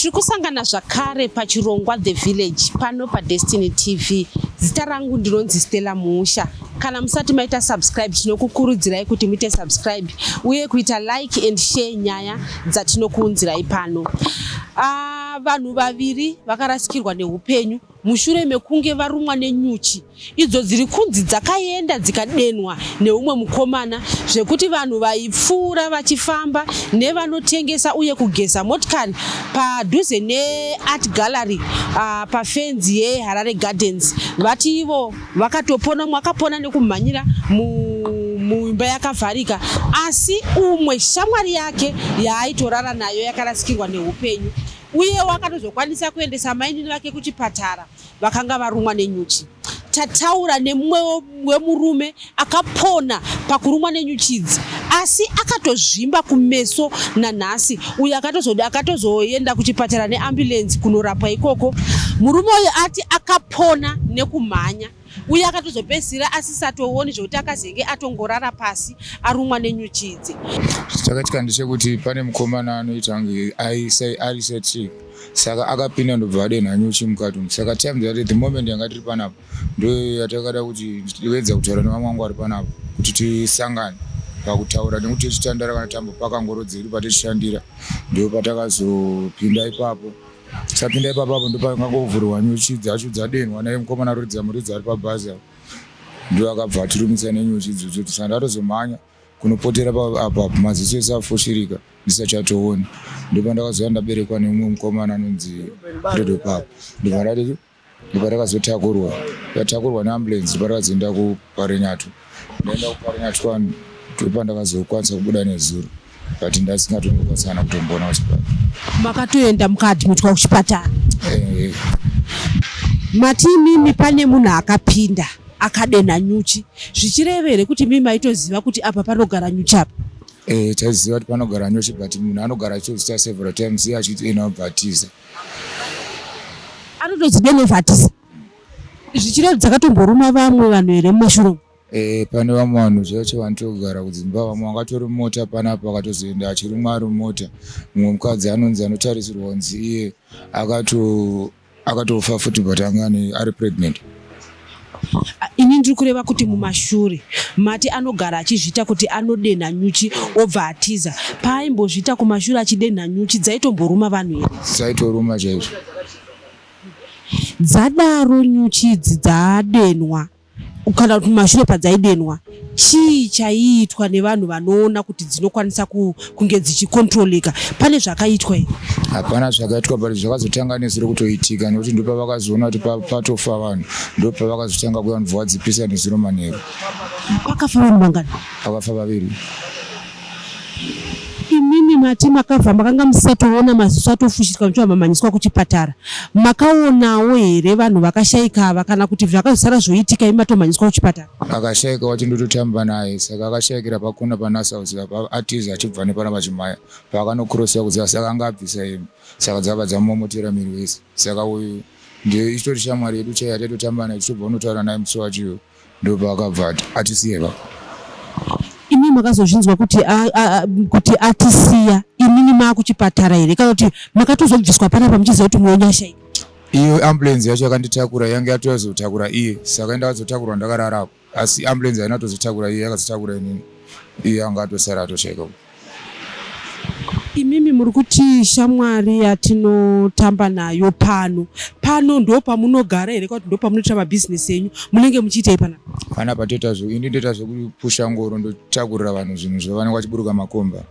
Tiri kusangana zvakare pachirongwa The Village pano paDestiny TV. Zita rangu ndinonzi Stella Muusha. Kana musati maita subscribe tinokukurudzirai kuti muite subscribe uye kuita like and share nyaya dzatinokuunzirai pano. Ah, vanhu vaviri vakarasikirwa neupenyu mushure mekunge varumwa nenyuchi idzo dziri kunzi dzakaenda dzikadenwa neumwe mukomana zvekuti vanhu vaipfuura vachifamba nevanotengesa uye kugeza motikari padhuze neart gallery uh, pafenzi yeHarare Gardens vati ivo vakatopona umwe akapona nekumhanyira muimba yakavharika asi umwe shamwari yake yaaitorara nayo yakarasikirwa neupenyu uyewo akatozokwanisa kuendesa amainini vake kuchipatara vakanga varumwa nenyuchi. Tataura nemumwe wemurume akapona pakurumwa nenyuchi idzi asi akatozvimba kumeso nanhasi uyo akatozoenda kuchipatara neambulenzi kunorapwa ikoko. Murume uyu ati akapona nekumhanya uye akatozopedzisira asisatooni zvekuti akazenge atongorara pasi arumwa nenyuchi idzi. Chakaitika ndechekuti pane mukomana anoita kunge ari setrick saka akapinda ndobva adenha nyuchi mukati umu saka time that the moment yanga tiri panapa ndo yatakada kuti tiedza kutaura nevamwe vangu vari panapa kuti tisangane pakutaura nekuti tichitandara kana tambopaka ngoro dzedu patichishandira ndo patakazopinda ipapo Tapinda ipapo apo ndopakangovhurwa nyuchi dzacho dzadenhwa naye mukomana Rudza Muridzi ari pabhazi apo ndo akabva atirumisa nenyuchi idzodzo saka ndatozomhanya kunopotera apo apo maziso ese afushirika ndisachatooni ndopandakazoya ndaberekwa neumwe mukomana anonzi Fredo Papa ndobva ndati ndopatakazotakurwa tatakurwa neambulance ndopatakazoenda kuParinyatwa ndaenda kuParinyatwa ndopandakazokwanisa kubuda nezuro but ndasingatombokwanisa kana kutomboona kuchipatara. Makatoenda mukaadmitwa kuchipatara? Eh. Mati imimi pane munhu akapinda akadenha nyuchi zvichireva here kuti mimi maitoziva kuti apa panogara nyuchi apa? Eh, taiziva kuti panogara nyuchi but munhu anogara achitozita several times iye achiti ena obva atiza. Anotodzidenha atiza. Zvichireva dzakatomboruma vamwe vanhu here mumashure umu? Eh, pane vamwe vanhu zvacho vanotogara kudzimba vamwe vangatori mota panapa akatozoenda achirumwa ari mumota mumwe mukadzi anonzi anotarisirwa kunzi iye akato akatofa futi but anga ari pregnant ini ndiri kureva kuti mumashure mati anogara achizviita kuti anodenha nyuchi obva atiza paaimbozviita kumashure achidenha nyuchi dzaitomboruma vanhu here dzaitoruma chaizvo dzadaro nyuchi idzi dzadenwa kana kuti mumashure padzaidenwa chii chaiitwa nevanhu vanoona kuti dzinokwanisa kunge dzichikontroleka pane zvakaitwa here hapana zvakaitwa but zvakazotanga nezuro kutoitika nekuti ndopavakazoona kuti patofa vanhu ndopavakazotanga kuya vanhu vadzipisa nezuro manheru pakafa vanhu vangani pakafa vaviri Imimi mati makabva makanga musisatoona maziso atofushirwa muchibva mamhanyiswa kuchipatara. Makaonawo here vanhu vakashaika ava kana kuti zvakazosara zvoitika imi matomhanyiswa kuchipatara? Akashaika wacho ndototamba naye saka akashaikira pakona panaSauzi apa atiza achibva nepana pachimaya paakanokurosa kuziva saka anga abvisa hembe saka dzakabva dzamumomotera miri wese saka uyu ndiye ichitori shamwari yedu chaiyo yataitotamba naye tichitobva kunotaura naye musi wacho iyoyo Ndopaakabva ati atisiye va. Imi makazozvinzwa kuti kuti atisiya imimi maakuchipatara here kana kuti makatozobviswa panapa muchiziva kuti mumwe wenyu ashaika? Iyo ambulance yacho yakanditakura yange yatozotakura iye saka ndakazotakurwa ndakararapo asi ambulance haina kutozotakura iye yakazotakura inini iye anga atosara atoshaika. Imimi muri kuti shamwari yatinotamba nayo pano pano ndo pamunogara here kuti ndo pamunoita mabhizinesi enyu munenge muchiitei panapa? Panapa toita zve ini ndoita zvekupusha ngoro ndotakurira vanhu zvinhu zvavanenge vachiburuka makomba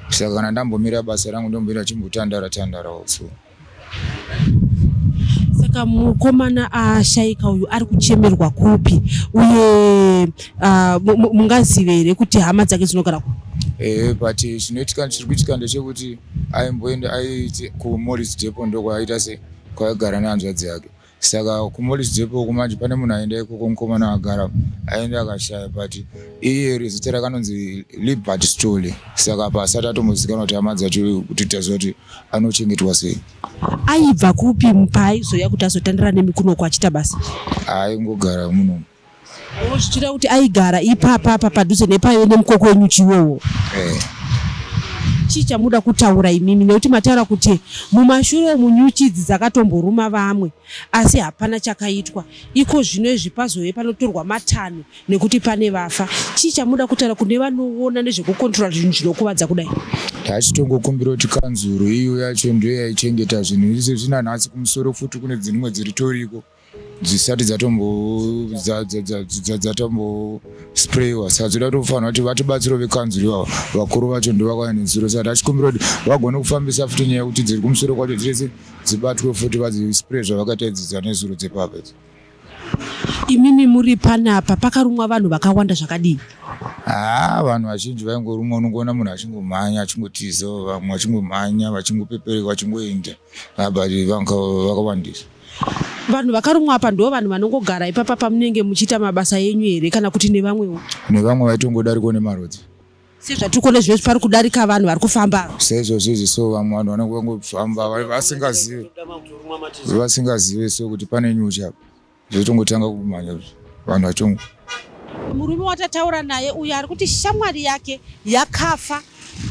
saka kana ndambomira basa rangu ndomboenda chimbotandara tandarawo so Saka mukomana ashaika uyu ari kuchemerwa kupi uye uh, mungazive here kuti hama dzake dzinogara kupi? Eh, but chinoitika chiri kuitika ndechekuti aimboenda aiti kuMorris Depot ndokwaaita se kwaigara nehanzvadzi yake saka kuMorris Depot uku manje pane munhu aenda ikoko mukomana agara aenda akashaya but iye zita rakanonzi Libert Stole saka apa asati atombozikanwa kuti hama dzacho kuti taziva kuti anochengetwa sei. Aibva kupi paaizoya kuti azotandara nemi kunoku achiita basa? Aingogara muno. Oh, zvichireva kuti aigara ipapa apa padhuze nepaive nemukoko wenyuchi iwowo. Eh. Chii chamuda kutaura imimi, nekuti mataura kuti mumashure umu nyuchi idzi dzakatomboruma vamwe asi hapana chakaitwa. Iko zvino izvi pazove panotorwa matanho nekuti pane vafa. Chii chamuda kutaura kune vanoona nezvekukontrola zvinhu zvinokuvadza kudai? Tachitongokumbira kuti kanzuru iyo yacho ndiyo yaichengeta zvinhu izvi zvinanhasi kumusoro futi kune dzimwe dziri toriko dzisati dzatombo-sprayiwa, saka dzoda kutofanira kuti vatibatsire vekanzuru ivavo, vakuru vacho ndo vakauya nenzuro. Saka tachikumbira kuti vagone kufambisa futi nyaya yekuti dziri kumusoro kwacho dzese dzibatwe futi, vadzispray zvavakaita idzi dzanezuro dzepapa idzi. Imimi muri panapa, pakarumwa vanhu vakawanda zvakadii? Haa, vanhu vazhinji vaingorumwa. Unongoona munhu achingomhanya, achingotiza, vamwe vachingomhanya, vachingopepereka, vachingoenda, but vanga vakawandisa. Vanhu vakarumwa apa ndo vanhu vanongogara ipapa pamunenge muchiita mabasa enyu here, kana kuti nevamwewo? Nevamwe vaitongodarikwo nemarodzi. Sezvatiri kuona zvinezvi, pari kudarika vanhu vari kufamba. Saizvozvo izvi, so vamwe vanhu vanenge vangofamba vasingazive so kuti pane nyuchi apa, zvotongotanga kumhanya vanhu vachongo. Murume watataura naye uyo ari kuti shamwari yake yakafa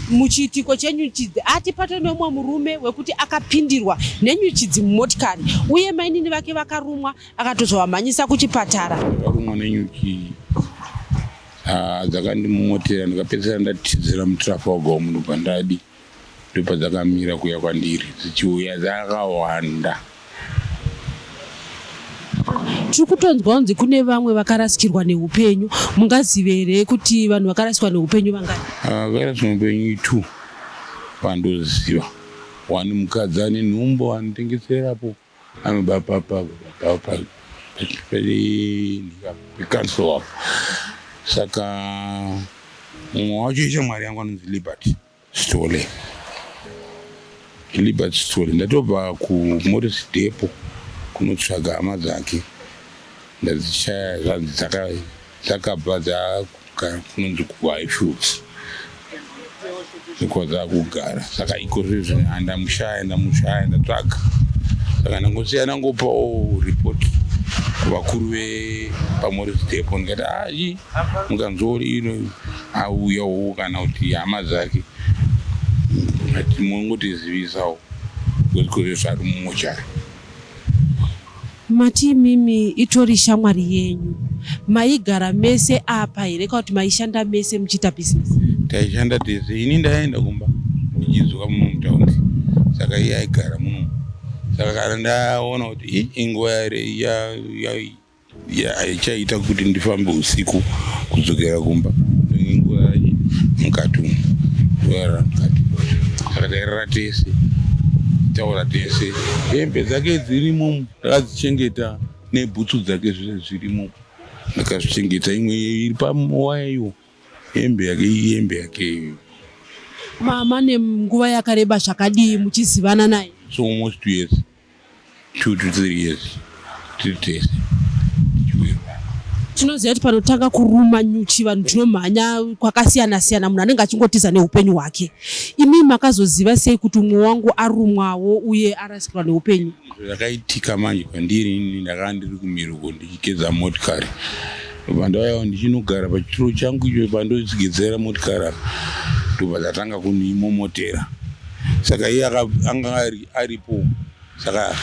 muchiitiko chenyuchi, ati pato nemumwe murume wekuti akapindirwa nenyuchi mumotikari uye mainini vake vakarumwa, akatozovamhanyisa kuchipatara. Ndakarumwa nenyuchi dzakandimomotera, ndikapedzisira ndatizira muTrafalgar umu. Ndobva ndadi ndobva kuya kwandiri dzichiuya dzakawanda. Tiri kutonzwa kunzi kune vamwe vakarasikirwa neupenyu. Mungazive here kuti vanhu vakarasikirwa neupenyu vangani? Vakarasikirwa neupenyu two vandoziva. One mukadzi ane nhumbu anotengeserapo, anoba pecouncil apo. Saka mumwe wacho ishamwari yangu anonzi Liberty Stole, Liberty Stole. Ndatobva kuMorris Depot kunotsvaga hama dzake, ndadzishaya. Zvanzi dzakabva dzakugara kunonzi kuHighfields, kwadzakugara. Saka iko zvezvi handamushaya, ndamushaya, ndatsvaga. Saka ndangosiya ndangopawo ripoti kuvakuru vepaMorris Depot, ndikati achi mukanzwa ino auyawo kana kuti hama dzake, ati mungotizivisawo kuti zvari mumochari. Mati imimi itori shamwari yenyu. Maigara mese apa here, kana kuti maishanda mese muchiita bhizinesi? Taishanda tese. Ini ndaenda kumba ndichidzoka muno mutaundi, saka iye aigara muno. Saka kana ndaona kuti inguva haichaita kuti ndifambe usiku kudzokera kumba, inguva mukati umu torara mukati. Saka tairara tese, taura tese. Hembe dzake dzirimo, ndakadzichengeta, nebhutsu dzake zvese zvirimo, ndakazvichengeta. Imwe iri pawaya iyo, hembe yake iyi, hembe yake iyo. Mama nenguva yakareba zvakadii muchizivana naye? So almost 2 years, 2 to 3 years tiri tese tichiwirirana. Tinoziva kuti panotanga kuruma nyuchi vanhu tinomhanya kwakasiyana siyana, munhu anenge achingotiza neupenyu hwake. Imi makazoziva sei kuti umwe wangu arumwawo uye arasikirwa neupenyu? Zvakaitika manje kwandiri, ini ndakanga ndiri kumiruko ndichigeza motikari. Ndobva ndichinogara pachituro changu icho pandogezera motikari apa, ndobva dzatanga kunimomotera. Saka iye anga aripo, saka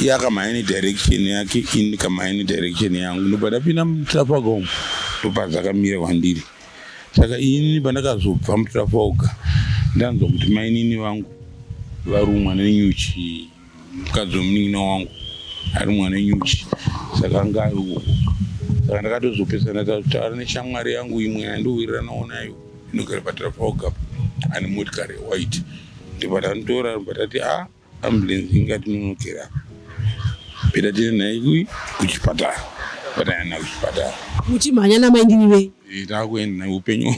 iye akamhanya nedirection yake, ini ndikamhanya nedirection yangu. Ndobva ndapinda muTrafalgar umu, ndobva dzakamira kwandiri. Saka inini pandakazobva muTrafalgar, ndanzwa kuti mainini vangu varumwa nenyuchi, mukadzi wemunin'ina wangu arumwa nenyuchi, saka anga ari uko. Saka ndakatozopesana, taura neshamwari yangu imwe yandowiriranawo nayo inogara paTrafalgar, ane motikari yewhite. Ndobva tanditora, ndobva tati a ambulance ingatinonokera peta tiri naye kuchipatara, pataenda kuchipatara. Muchimhanya namainini venyu? Takuenda neupenyu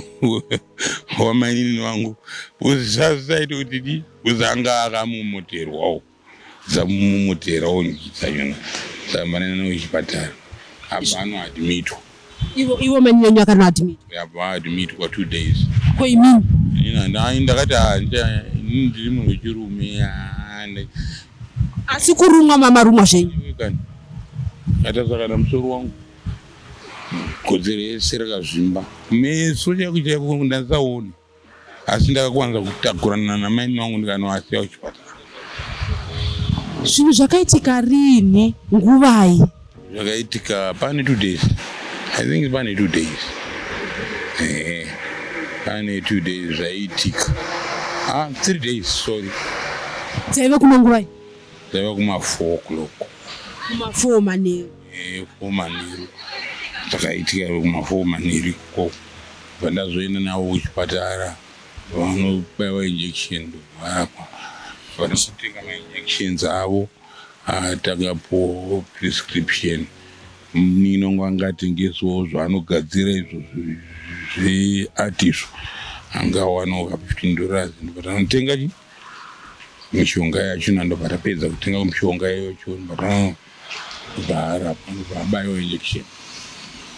hwamainini wangu, zvasaita kuti di kuzi anga akamumoterwawo, dzamumomoterawo nyuchi dzachona. Saka manaenda kuchipatara, abva anoadmitwa. Ivo mainini venyu akanoadmitwa? Abva aadmitwa 2 days. Ko imimi? Ini ndakati, "Ah, inini ndiri munhu wechirume." Ah, Asi kurumwa mamarumwa zvenyu? Kani katarisa kana musoro wangu, kodzero yese rakazvimba, meso chaiko chaiko ndandisaoni. Asi ndakakwanisa kutakurana namaini vangu ndikanovasiya kuchipatara. Zvinhu zvakaitika riini, nguvai? Zvakaitika pane 2 days, I think pane 2 days. Ehe, pane 2 days zvaiitika. Ah, 3 days, sorry. Dzaiva kuma nguvai? Dzaiva kuma 4 o'clock. Kuma 4 manheru? 4 manheru zvakaitika, kuma 4 manheru ikoko. Bva ndazoenda navo kuchipatara, vanobaiwa injection, varapwa, vanotenga mainjections avo. Takapuwawo prescription. Munin'ina angatengesawo zvaanogadzira izvo zveart izvo, angawanawo ka $15. Ndobva tanotenga chi mishonga yacho. Ndobva tapedza kutenga mishonga yacho, ndobva tanobva ndobva abayiwa injection.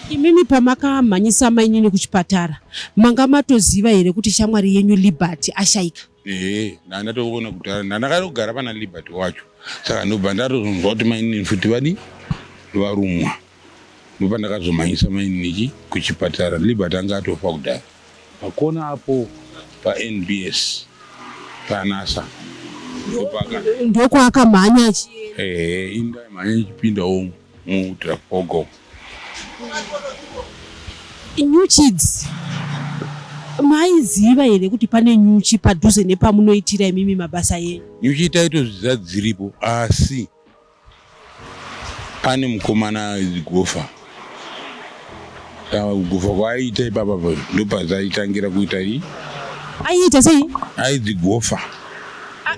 Imimi pamakamhanyisa mainini kuchipatara, manga matoziva here kuti shamwari yenyu Liberty ashayika? Ehe, ndandatoona kudhara, ndandakatogara pana Liberty wacho. Saka ndobva ndatozonzwa kuti mainini futi vadi varumwa. Ndobva ndakazomhanyisa mainini kuchipatara. Liberty anga atofa kudhara, pakona apo paNBS panasa. Ndokwaakamhanya achienda? Ehe, indaimhanya ichipindawo muTrafalgar. Nyuchi idzi, maiziva here kuti pane nyuchi padhuze nepamunoitira imimi mabasa enyu? Nyuchi taitozviziva dziripo, asi pane mukomana gofa. Saka kugofa kwaaiita ipapa ndopadzaitangira kuita i. Aiita sei? Aidzigofa.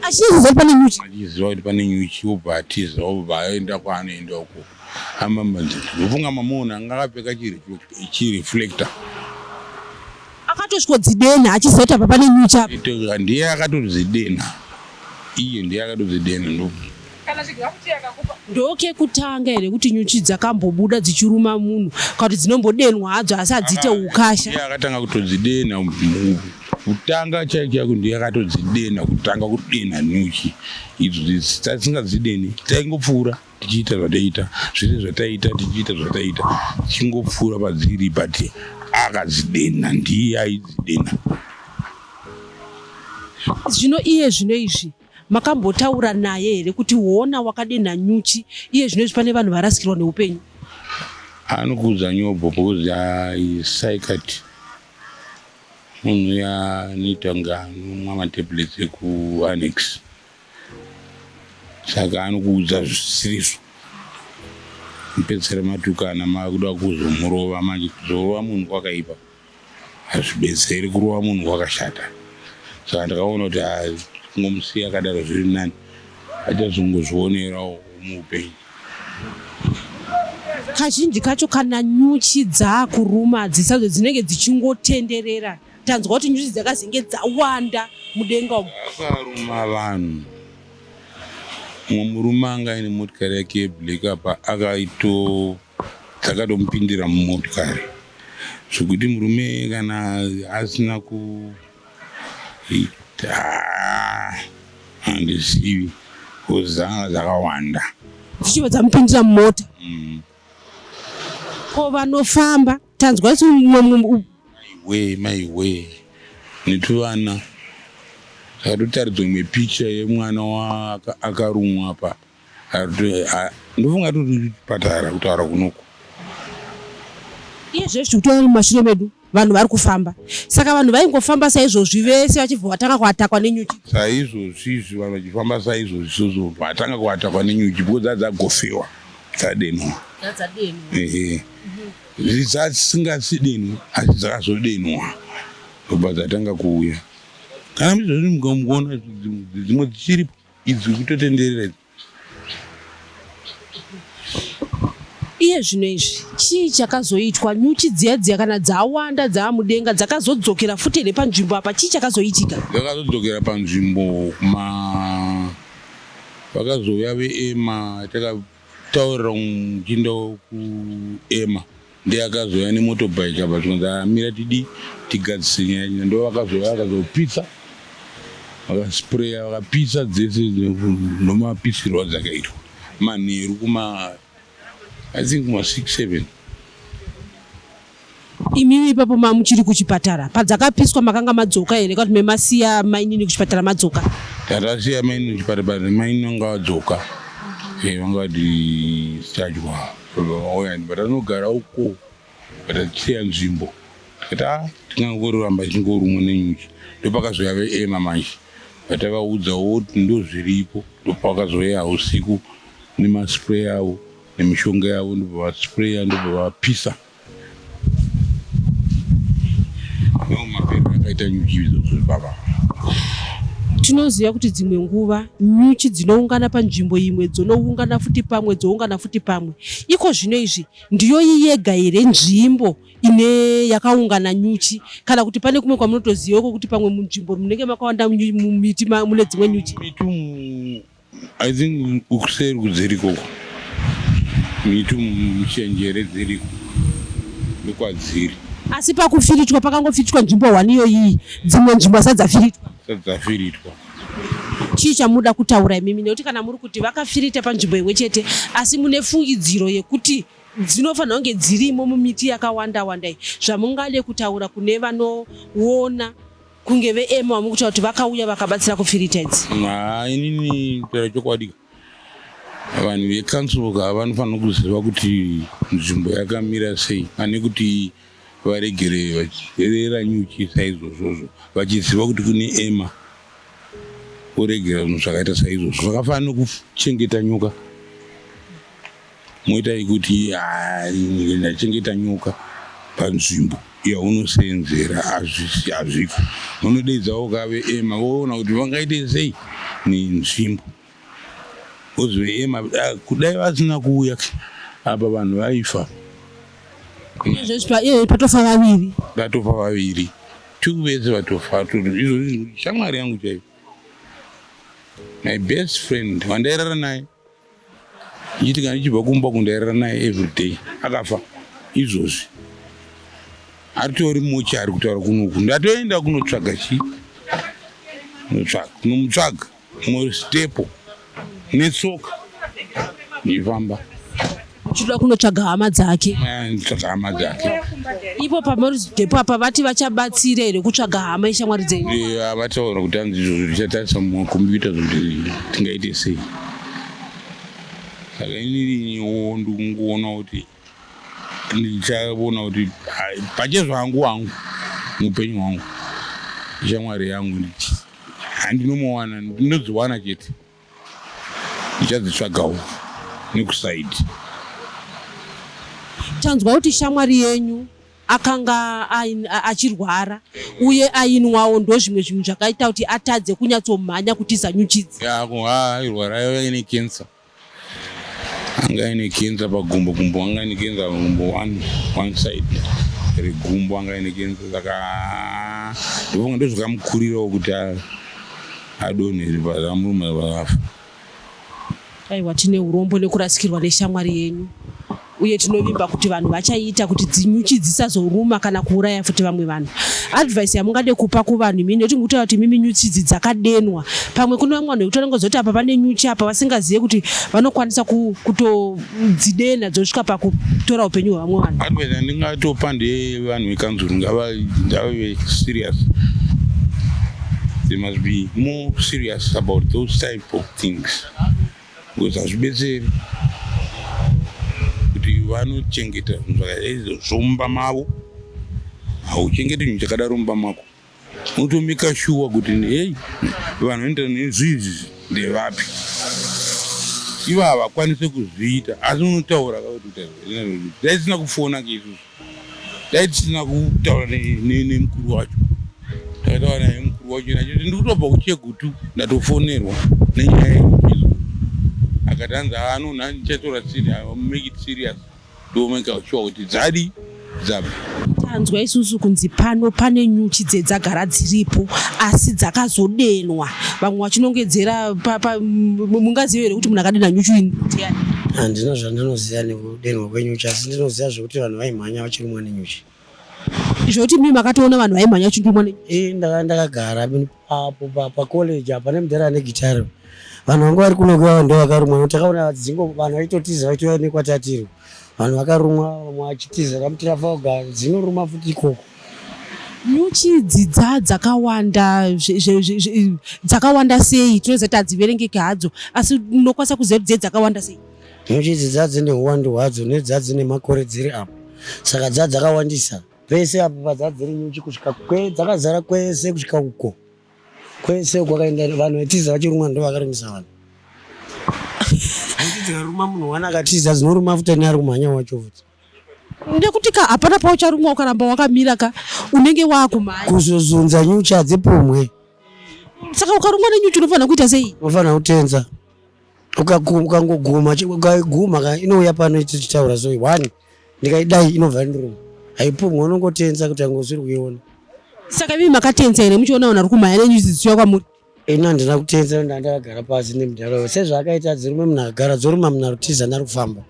Achiziva kuti pane nyuchi? Achiziva kuti pane nyuchi, obva atiza, obva aenda kwaanoenda uko. Ndofunga mamuona anga akapfeka chireflector. Akatosvikodzidenha achiziva kuti apa pane nyuchi apa? Ndiye akatodzidenha, iye ndiye akatodzidenha ndo. Ndokekutanga here kuti nyuchi dzakambobuda dzichiruma munhu, kana kuti dzinombodenhwa hadzo asi hadziite ukasha? Ndiye akatanga kutodzidenha kutanga chaiko chaiko, ndiye akatodzidenha kutanga, kudenha nyuchi idzo. Tisingadzideni, taingopfuura tichiita zvataita zvese, zvataita tichiita zvataita, tichingopfuura padziri, but akadzidenha, ndiye aidzidenha. Zvino iye zvino izvi makambotaura naye here kuti hona wakadenha nyuchi, iye zvino izvi pane vanhu varasikirwa neupenyu? Anokuudza nyobvo, because psychiatric, munhu yaanoita kunge anomwa matablets ekuAnnex, saka anokuudza zvisirizvo. Mupedzisira matukana, makuda kuzomurova. Manje kuzorova munhu kwakaipa, hazvibetseri. Kurova munhu kwakashata. Saka ndakaona kuti kungomusiya akadaro zviri nani, achazongozvionerawo muupenyu. Kazhinji kacho kana nyuchi dzaakuruma hadzisadzo, dzinenge dzichingotenderera. Tanzwa kuti nyuchi dzakazenge dzawanda mudenga umu. Akaruma vanhu. Mumwe murume anga aine motikari yake yeblack apa, akaito dzakatomupindira mumotikari, zvokuti murume kana asina ku handizivi, dzanga dzakawanda. Dzichibva dzamupindira mumota? Ko vanofamba, tanzwa kuti mumwe Maiwe, maiwe, netuvana. Takatotaridzwa imwe picha yemwana akarumwa apa. Ndofunga tori kuchipatara kutaura kunoku. Iye zvezvi tikutoona mumashure medu vanhu vari kufamba, saka vanhu vaingofamba saizvozvi vese vachibva vatanga kuatakwa nenyuchi? Saizvozvi izvi, vanhu vachifamba saizvozvi izvozvo, vatanga kuatakwa nenyuchi because dzadzagofewa, dzadenwa. Ehe, dzasingadzidenwi, asi dzakazodenwa, ndobva dzatanga kuuya. Kana izvozvi mukamuona dzimwe dzichiripo idzi kutotenderera idzi. Iye zvino izvi chii chakazoitwa? Nyuchi dziya dziya kana dzawanda dzaamudenga, dzakazodzokera futi here panzvimbo apa? Chii chakazoitika? Dzakazodzokera panzvimbo kuma vakazouya veEMA. Takataurira muchinda kuEMA, ndiye akazouya nemotorbike apa, zvikanzi amira tidi tigadzise nyaya yacho. Ndo vakazouya, vakazopisa, vakaspreya, vakapisa dzese. Ndomapisirwa dzakaitwa manheru kuma, I think kuma 6 7. Imimi ipapo mamuchiri kuchipatara, padzakapiswa makanga madzoka here kana kuti memasiya mainini kuchipatara madzoka? Tatasiya mainini kuchipatara, mainini vanga vadzoka, vanga vadischargwa, vauya patanogara uko, patasiya nzvimbo. Tikati a tingangoramba tichingorumwa nenyuchi. Ndopakazouya veEMA manje, vatavaudzawo kuti ndozviripo. Ndopavakazouya usiku nemaspray avo nemishonga yavo, ndobva vaspraya, ndobva vapisa. Ndo mapero akaita nyuchi idzodzo baba. Tinoziva kuti dzimwe nguva nyuchi dzinoungana panzvimbo imwe, dzonoungana futi pamwe, dzoungana futi pamwe. Iko zvino izvi ndiyo yega here nzvimbo ine yakaungana nyuchi, kana kuti pane kumwe kwamunotoziva kwokuti pamwe munzvimbo munenge makawanda mumiti mune dzimwe nyuchi? Miti umu, I think kuseri kudziriko miti muchenjere dziriko, ndokwadziri. Asi pakufiritwa pakangofiritwa nzvimbo hwani iyoyi, dzimwe nzvimbo asati dzafiritwa? Dzisati dzafiritwa. Chii chamuda kutaura imimi? Nekuti kana muri kuti vakafirita panzvimbo imwe chete, asi mune fungidziro yekuti dzinofanira kunge dzirimo mumiti yakawanda wanda iyi, zvamungade kutaura kune vanoona kunge veEMA vamuri kutaura kuti vakauya vakabatsira kufirita idzi? Ha, inini kutaura chokwadi, vanhu vekanzuro ka vanofanira kuziva kuti nzvimbo yakamira sei, pane kuti varegere vachirera nyuchi saizvozvozvo vachiziva kuti kune EMA, voregera zvinhu zvakaita saizvozvo. Zvakafanana nekuchengeta nyoka, moita kuti ndachengeta nyoka panzvimbo yaunoseenzera, hazviko. Vanodeedzawo kave EMA voona kuti vangaite sei nenzvimbo. Vozi veEMA kudai vasina kuuya apa, vanhu vaifa. Izvezvi patofa vaviri. Vatofa vaviri, two vese vatofa. Izvozvi shamwari yangu chaiyo, my best friend wandairara naye, ichiti kana ndichibva kumba kundairara naye everyday, akafa izvozvi, aritori mochari. Kutaura kunoku ndatoenda kunotsvaga chii, kunotsvaga, kunomutsvaga mustepo netsoka ndichifamba. Uchida kunotsvaga hama dzake? Tsvaga hama dzake. Ipo paMorris Depot apa vati vachabatsira here kutsvaga hama yeshamwari dzenyu? Vataura kuti hanzi izvozvo tichatarisa mumakombiyuta kuti tingaite sei. Saka ininiwo ndikungoona kuti ndichaona kuti pachezvangu wangu muupenyu hwangu shamwari yangu handinomuwana, ndinodziwana chete, ndichadzitsvagawo nekusaidi. Tanzwa kuti shamwari yenyu akanga achirwara uye ainwawo, ndo zvimwe zvinhu zvakaita kuti atadze kunyatsomhanya kutiza nyuchidzi. Airwara, aiva ine cancer, anga aine cancer pagumbo, gumbo anga aine cancer pagumbo, one side regumbo anga aine cancer. Saka ndofunga ndozvakamukurirawo kuti adonhere pamurume vakafa. Aiwa, tine urombo nekurasikirwa neshamwari yenyu, uye tinovimba kuti vanhu vachaita kuti dzinyuchi dzisazoruma kana kuuraya futi vamwe vanhu. Advice yamungade kupa kuvanhu imini, nekuti mukutaura kuti imimi nyuchi idzi dzakadenwa, pamwe kune vamwe vanhu vekuti vanongozoti apa pane nyuchi apa, vasingazive kuti vanokwanisa kutodzidena dzosvika pakutora upenyu hwevamwe vanhu. Advice yandingatopa ndeyevanhu vekanzuru, ngavave serious. They must be more serious about those type of things, because hazvibetseri kuti vanochengeta zvinhu zvakaizvozvo mumba mavo. Hauchengeti chinhu chakadaro mumba mako, unotomeka sure kuti hei, vanhu vanoita nezvizvi ndevapi. Ivo havakwanisi kuzviita, asi unotaura kuti dai tisina kufona ke isusu, dai tisina kutaura nemukuru wacho. Takataura naye mukuru wacho nachoti ndikutobva kuChegutu, ndatofonerwa nenyaya yerukizo. Akati hanzi ano ndichatora, make it serious, ndomeka sure kuti dzadi dzabva. Tanzwa isusu kunzi pano pane nyuchi dzedzagara dziripo asi dzakazodenwa, vamwe vachinongedzera. Mungaziva here kuti munhu akadena nyuchi ndiani? Handina zvandinoziva nekudenhwa kwenyuchi, asi ndinoziva zvekuti vanhu vaimhanya vachirumwa nenyuchi. Zvekuti mii makatoona vanhu vaimhanya vachirumwa nenyuchi? E, ndakagara apo pacollege apa nemudhara ane gitari. Vanhu vanga vari kuno kuva ndo vakarumwa, nekuti takaona dzingo vanhu vaitotiza vaitouya nekwatatiri. Vanhu vakarumwa vamwe vachitiza kamuTrafalgar, dzinoruma futi ikoko. Nyuchi idzi dzakawanda dzakawanda sei? Tinoziva kuti hadziverengeki hadzo, asi unokwanisa kuziva kuti dze dzakawanda sei? Nyuchi idzi dzadzine uwandu hwadzo nedzadzine makore dziri apa, saka dzadzakawandisa pese apa padzadziri nyuchi kusvika dzakazara kwese kusvika uko kwese kwakaenda vanhu vaitiza vachirumwa, ndo vakarumisa vanhu. Nyuchi dzikaruma munhu wana akatiza, dzinoruma futi neari kumhanya wacho futi. Nekuti ka hapana paucharumwa ukaramba wakamira ka, unenge waakumhanya. Kuzozunza nyuchi hadzipumwe. Saka ukarumwa nenyuchi unofanira kuita sei? Unofanira kutenza. Ukangoguma, ukaiguma ka, inouya pano ichitaura so one, ndikaidai inobva ndiruma. Haipumwe, unongotenza kuti angosiri kuiona. Saka imi makatenza here muchiona vanhu vari kumhanya nenyuchi dzichiuya kwamuri? Ini handina kutenza, ndakagara pasi nemudhara sezvaakaita, dzirume munhu akagara, dzoruma munhu arikutiza nari kufamba.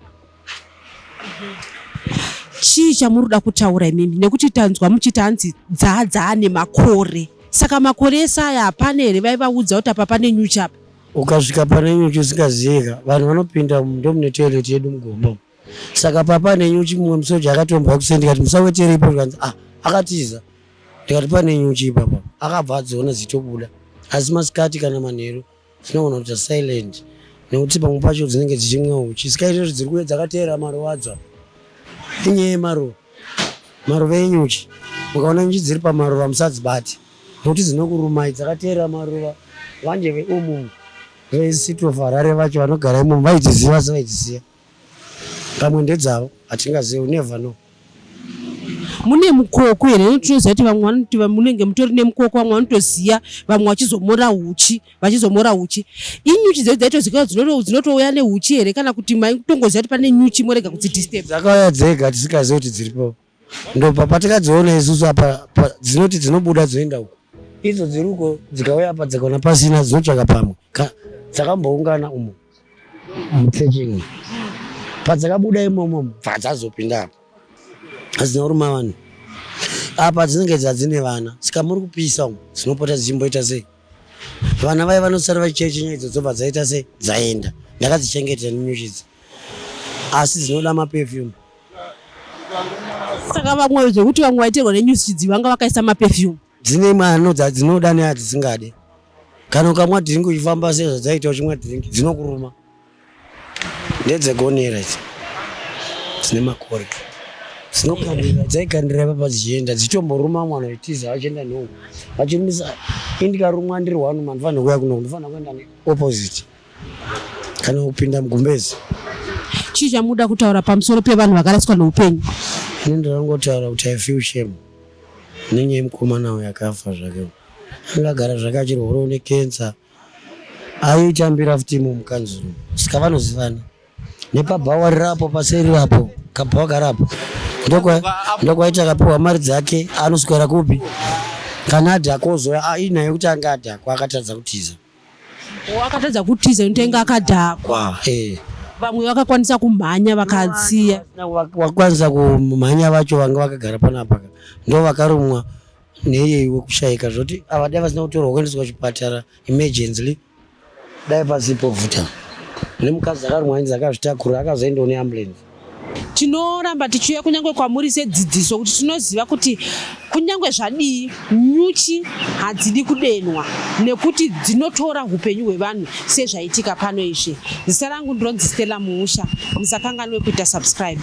Chii chamuri kuda kutaura imimi? Nekuti tanzwa muchiti hanzi dzaane makore, saka makore ese aya hapana here vaivaudza kuti apa pane nyuchi apa? Ukasvika pane nyuchi usingaziyeka, vanhu vanopinda ndo mune toilet yedu mugomba. Saka papa nenyuchi, mumwe musoja akatombwa kuseni, ndikati musawetereipo, ndikanzi ah, akatiza. Ndikati pane nyuchi ipapa, akabva adziona dzichitobuda. Asi masikati kana manheru dzinogona kuita silent nekuti pamwe pacho dzinenge dzichimwa uchi. Sika izvozvo dziri kuuya dzakateera maruva adzo. Inyaya yemaruva, maruva enyuchi. Mukaona nyuchi dziri pamaruva musadzibate nekuti dzinokurumai dzakateera maruva. Vanje veumu veCity of Harare vacho vanogara imomo vaidziziva, asi vaidziziva pamwe ndedzavo, hatingazivi, we never know. Mune mukoko here? Nekuti tinoziva kuti vamwe vanoti munenge mutori nemukoko, vamwe vanotoziva, vamwe vachizomora huchi, vachizomora huchi. Inyuchi dzedu dzaitozikanwa dzinotouya nehuchi here, kana kuti maitongoziva kuti pane nyuchi morega kudzidisturb? Dzakauya dzega tisingazivi kuti dziripo. Ndobva patakadziona isusu apa dzinoti dzinobuda dzoenda uko, idzo dziri uko dzikauya apa dzikaona pasina dzinotsvaka pamwe. Dzakamboungana umo mutechini, padzakabuda imomo bva dzazopinda apa, hadzina kuruma vanhu apa. Dzinenge dzadzine vana, saka muri kupisa umo dzinopota dzichimboita sei, vana vaya vanosara vachichechinya, idzo dzobva dzaita sei, dzaenda. Ndakadzichengeta nenyuchi idzi, asi dzinoda maperfume. Saka vamwe zvekuti vamwe vaiterwa nenyuchi idzi vanga vakaisa maperfume? Dzine mano dzadzinoda neadzisingade. Kana ukamwa drink uchifamba sezvadzaita uchimwa drink, dzinokuruma. Ndedzegonera idzi, dzine makore, dzinokandira, dzaikandira ipapa dzichienda, dzichitomboruma mwana vachitiza vachienda neuku vachirumisa. Indikarumwa ndiri one, mandifanira kuuya kuno, ndinofanira kuenda neopposite kana kupinda mugumbezi. Chii chamuda kutaura pamusoro pevanhu vakaraswa neupenyu? Ini ndinongotaura kuti I feel shame nenyaya yemukomana uyu akafa zvake. Angagara zvake achirwarawo nekensa, aitambira futi imo mukanzuru, saka vanozivana nepabhawa rirapo paseri rapo, kabhawa karapo ndokwaiti akapiwa mari dzake anoswera kupi kana adhakwa, ozoya inaye kuti anga adhakwa akatadza kutiza. Akatadza kutiza nokuti ainge akadhakwa. Vamwe vakakwanisa kumhanya vakatsiya. Vakwanisa kumhanya vacho vanga vakagara panapa ndo vakarumwa neiyeyi wekushayika, zvoti ava dai vasina kutorwa kuendeswa kuchipatara emergency, dai pasipo bvuta nemukadzi akarumwa inzi akazvitakura akazoendawo neambulance. Tinoramba tichiuya kunyange kwamuri sedzidziso kuti tinoziva kuti kunyange zvadii nyuchi hadzidi kudenwa nekuti dzinotora upenyu hwevanhu sezvaitika pano izvi. Zita rangu ndinonzi Stella Muusha. Musakanganwe kuita subscribe.